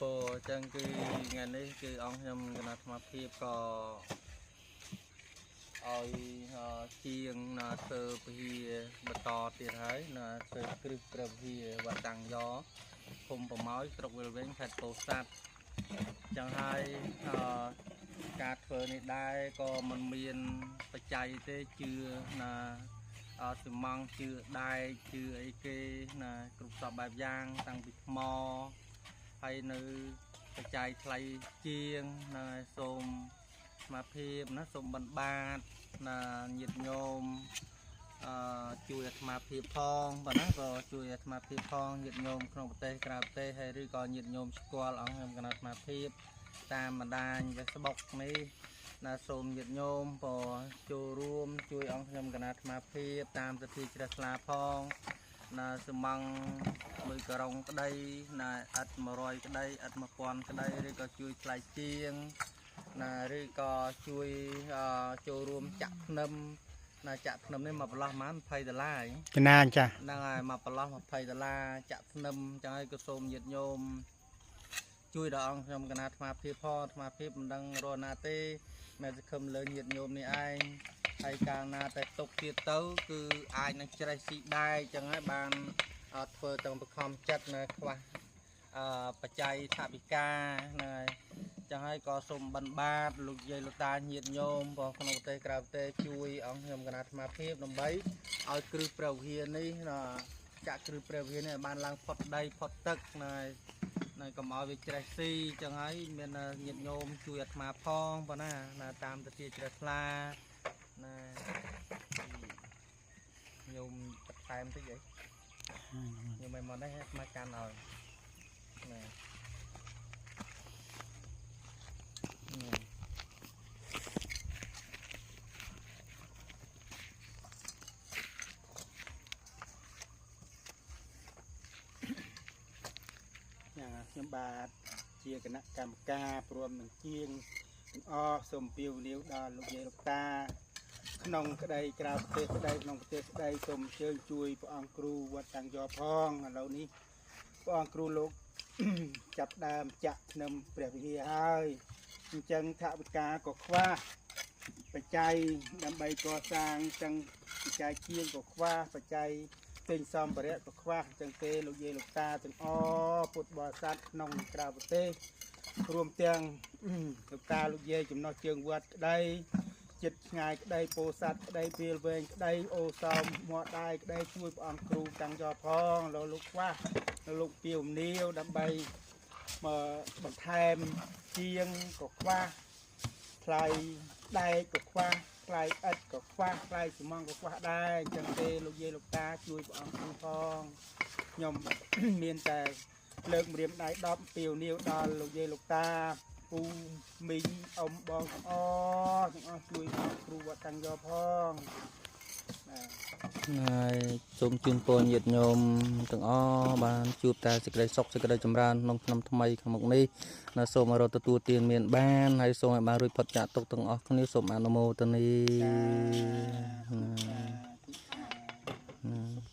ពរអញ្ចឹងគឺថ្ងៃនេះគឺអង្គខ្ញុំគណៈអាត្មាភាពក៏ឲ្យជាងណាធ្វើពហិបន្តទៀតហើយណាធ្វើគ្រឹះព្រះវិហារវត្តតាំងយ៉ឃុំប្រម៉ោយស្រុកវាលវែងខេត្តពោធិ៍សាត់អញ្ចឹងហើយការធ្វើនេះដែរក៏មិនមានបច្ច័យទេជឿណាស៊ីម៉ង់ជឿដែកជឿអីគេណាគ្រប់សពបែបយ៉ាងតាំងពីថ្មហើយនៅបច្ច័យថ្លៃជាងណាសូមស្មារតីណាសូមបណ្បាតណាញាតិញោមជួយអាត្មាភាពផងបាទណាក៏ជួយអាត្មាភាពផងញាតិញោមក្នុងប្រទេសក្រៅប្រទេសហើយឬក៏ញាតិញោមស្គាល់អង្គខ្ញុំគណៈអាត្មាភាពតាមបណ្ដាញ Facebook នេះណាសូមញាតិញោមក៏ចូលរួមជួយអង្គខ្ញុំគណៈអាត្មាភាពតាមទិដ្ឋិជ្រះថ្លាផងណាសំងមួយក្រុងក្តីណាឥត100ក្តីឥត1000ក្តីឬក៏ជួយថ្លៃជាងណាឬក៏ជួយចូលរួមចាក់ភ្នឹមណាចាក់ភ្នឹមនេះមកប្រឡោះប្រហែល20ដុល្លារ កណាចា ហ្នឹងហើយមកប្រឡោះ20ដុល្លារចាក់ភ្នឹមចឹងហើយក៏សូមញាតិញោមជួយដល់អង្គខ្ញុំកណាអាត្មាភាពផងអាត្មាភាពមិនដឹងរស់ណាទេមែនសង្ឃឹមលើញាតិញោមនេះឯងហើយកាលណាតែទុកទៀតទៅគឺអាចនឹងច្រេះស៊ីដែកចឹងហើយបានធ្វើទាំងបខំចិត្តនៅខ្វះបច្ច័យថវិកាហ្នឹងហើយចឹងហើយក៏សូមបណ្បាតលោកយាយលោកតាញាតិញោមបងក្នុងប្រទេសក្រៅប្រទេសជួយអង្គខ្ញុំគណៈអាត្មាភាពដើម្បីឲ្យគ្រឹះព្រះវិហារនេះណាចាក់គ្រឹះព្រះវិហារនេះឲ្យបានឡើងផុតដីផុតទឹកណានៅកុំឲ្យវាច្រេះស៊ីចឹងហើយមានញាតិញោមជួយអាត្មាផងប៉ុណ្ណាណាតាមទិដ្ឋជ្រះថ្លាណាញោមបន្ថែមតិចអីញោមមិនមកនេះអាត្មាកាន់ឲ្យណា ខ្ញុំបាទជាគណៈកម្មការព្រមនឹងជាងទាំងអស់សូមពាវនាវដល់លោកយាយលោកតាក្នុងក្តីក្រៅប្រទេសក្តីក្នុងប្រទេសក្តីសូមអញ្ជើញជួយព្រះអង្គគ្រូវត្តតាំងយ៉ផងឥឡូវនេះព្រះអង្គគ្រូលោក ចាប់ដើមចាក់ភ្នឹមព្រះវិហារហើយអញ្ចឹងថវិកាក៏ខ្វះបច្ច័យដើម្បីកសាងទាំងបច្ច័យជាងក៏ខ្វះបច្ច័យទិញសម្ភារៈក៏ខ្វះអញ្ចឹងទេលោកយាយលោកតាទាំងអពុទ្ធបរិស័ទក្នុងក្រៅប្រទេសរួមទាំងលោកតាលោកយាយចំណោះជើងវត្តក្តីចិត្តឆ្ងាយក្តីពោធិ៍សាត់ក្តីពេលវែងក្តីអូសោមមាត់ដៃក្តីជួយព្រះអង្គគ្រូតាំងយ៉ផងលោកខ្វះលោកពាវនាវដើម្បីមកបន្ថែមជាងក៏ខ្វះថ្លៃដែកក៏ខ្វះថ្លៃឥដ្ឋក៏ខ្វះថ្លៃស៊ីម៉ងក៏ខ្វះដែរអញ្ចឹងទេលោកយាយលោកតាជួយព្រះអង្គគ្រូផងខ្ញុំ មានតែលើកម្រាមដៃ10ពាវនាវដល់លោកយាយលោកតាពូមីងអ៊ំបងទាំងអស់ជួយព្រះអង្គគ្រូវត្តតាំងយ៉ផង ហើយសូមជូនពរញាតិញោមទាំងអស់បានជួបតែសេចក្តីសុខសេចក្តីចម្រើនក្នុងឆ្នាំថ្មីខាងមុខនេះណាសូមឲ្យរកទទួលទានមានបានហើយសូមឲ្យបានរួចផុតចាកទុក្ខទាំងអស់គ្នាសូមអនុមោទនា។